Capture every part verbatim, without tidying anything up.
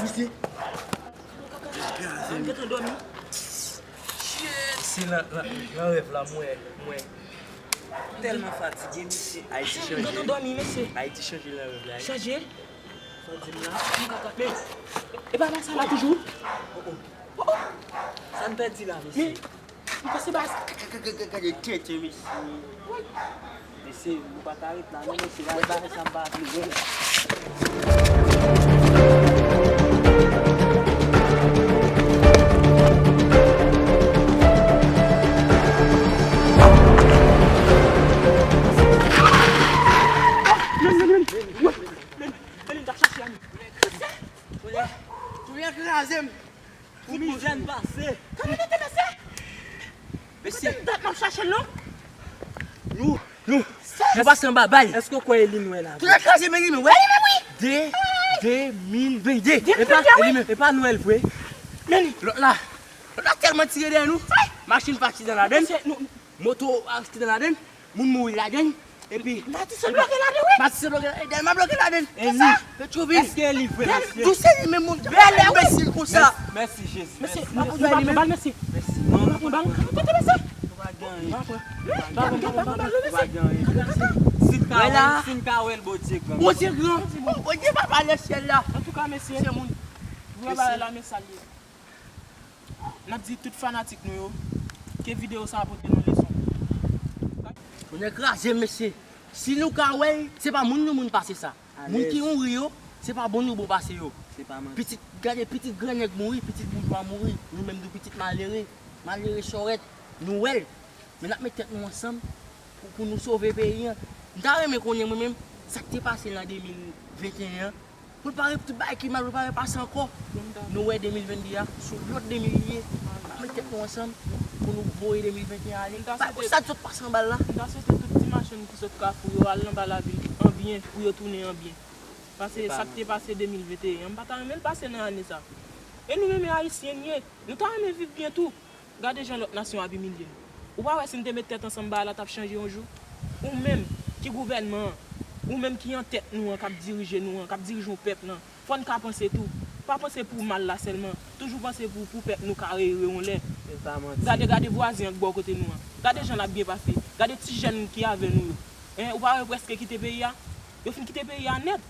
Mesye. Mwen gentan dòmi. Se nan, nan, nan rèv la, mwen, mwen. Tèlman fatige, mesye. Ayiti chanje. Mwen gentan dòmi, mesye. Ayiti chanje nan rèv la. Chanje? Sa w di m la? Men, e pa nan sa la toujou? Oh, oh. Oh, oh. Sa n pèdi la, mesye? Men, m panse baz. Gade tete, mesye. Mesye, nou pa ka ret la, non, mesye. Gade bagay sa m pa vle wè. Melinda chache Ani. Touye kraze m. Pou mizè n pase. Kòman nou te pase? Mesye. Poutèt dat m ap chache l non. Nou, nou, nou pase anba bal. Èske w kwè e li n wè la? Touye kraze m, e li menm, wè. E li menm, wi. De, de mil vennde. E pa, e li menm, e pa Nwèl vre. Men li. Lòt la, lòt la tèlman tire dèyè nou. Machin pa aksidan ladann. Moto aksidan ladann. Moun mouri ladann. Epi Matisse bloke ladann, wi. Matisse bloke ladann. Dèlma bloke ladann. E li. Petrovil. Èske li vre, mesye? Dou se li menm moun ki fè enbesil konsa. Mèsi, Jezi. Mesye, mèsi. Mèsi. Non, non, non, non, non, mesye. Nou pa gen anyen. Nou pa gen anyen. Si n ka wè l, si n ka wè l, Bondye gran. Bondye gran. Bondye papa nan syèl la. Antouka, mesye, se moun. Vre bagay la, men sa l ye. N ap di tout fanatik nou yo, ke videyo sa a pote nou leson. Tonnè kraze m, mesye. Si nou ka wè l, se pa moun nou moun pase sa. Moun ki mouri yo, se pa bon nou bon pase yo. Se pa manti. Pitit, gade pitit grannèg mouri, pitit boujwa mouri. Nou menm nou pitit malere, malere chòrèt, nou wè l. Men n ap met tèt nou ansanm pou, pou nou sove peyi an. M ta renmen konnen mwen menm, sa k te pase nan de mil venteyen an, pou l pa ret tout bagay ki mal, pou l pa repase ankò. Nou wè de mil vennde a, se yon lòt de mil li ye. N ap met tèt nou ansanm pou nou voye de mil venteyen ale. Pa pou sa t sot pase anba l la. M ta swete tout ti machann ki sot Kafou yo al anba lavil an byen, pou yo tounen an byen. Paske sa k te pase de mil venteyen an, m pa ta renmen l pase nan ane sa. E nou menm e Ayisyen n ye, nou ta renmen viv byen tou. Gade jan lòt nasyon ap imilye n. Ou pa wè si n te met tèt ansanm bagay la t ap chanje yon jou? Ou menm ki gouvènman an, ou menm ki an tèt nou an, k ap dirije nou an, k ap dirije yon pèp lan, fò n ka panse tou. Pa panse pou mal la sèlman, toujou panse pou, pou pèp nou ka reyire yon lè. Gade, gade vwazen an k bò kote nou an. Gade jan l ap byen pase. Gade ti jèn ki avè nou yo. Hein, ou pa wè yo prèske kite peyi a? Yo fin kite peyi a nèt.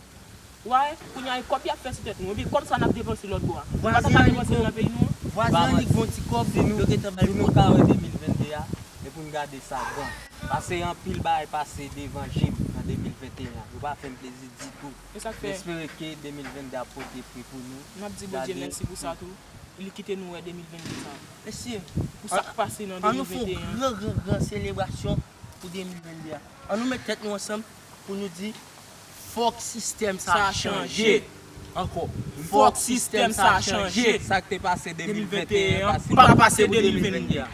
Ou pa wè, kounye a e kòb y ap fè sou tèt nou. Epi kòb sa n ap depanse lòt bò a. Nou pa ta ka depanse l nan peyi nou an? Vwazen an li gon ti kòb, yo gentan ba l kòb. Si nou ka wè de mil vennde a, e pou n gade sa gran. Paske anpil bagay pase devan je m nan de mil venteyen an. Yo pa fè m plezi ditou. E sa k fè? M espere ke de mil vennde a pote fwi pou nou. N ap di Bondye mèsi pou sa tou. Li kite nou wè de mil vennde sa. Mesye, pou sa k pase nan de mil venteyen an. An nou fè yon gran, gran, gran selebrasyon pou de mil vennde a. An nou met tèt nou ansanm pou nou di, fòk sistèm sa a chanje. Ankò, fòk sistèm sa a chanje. Sa k te pase de mil venteyen an pa pase pou de mil vennde a.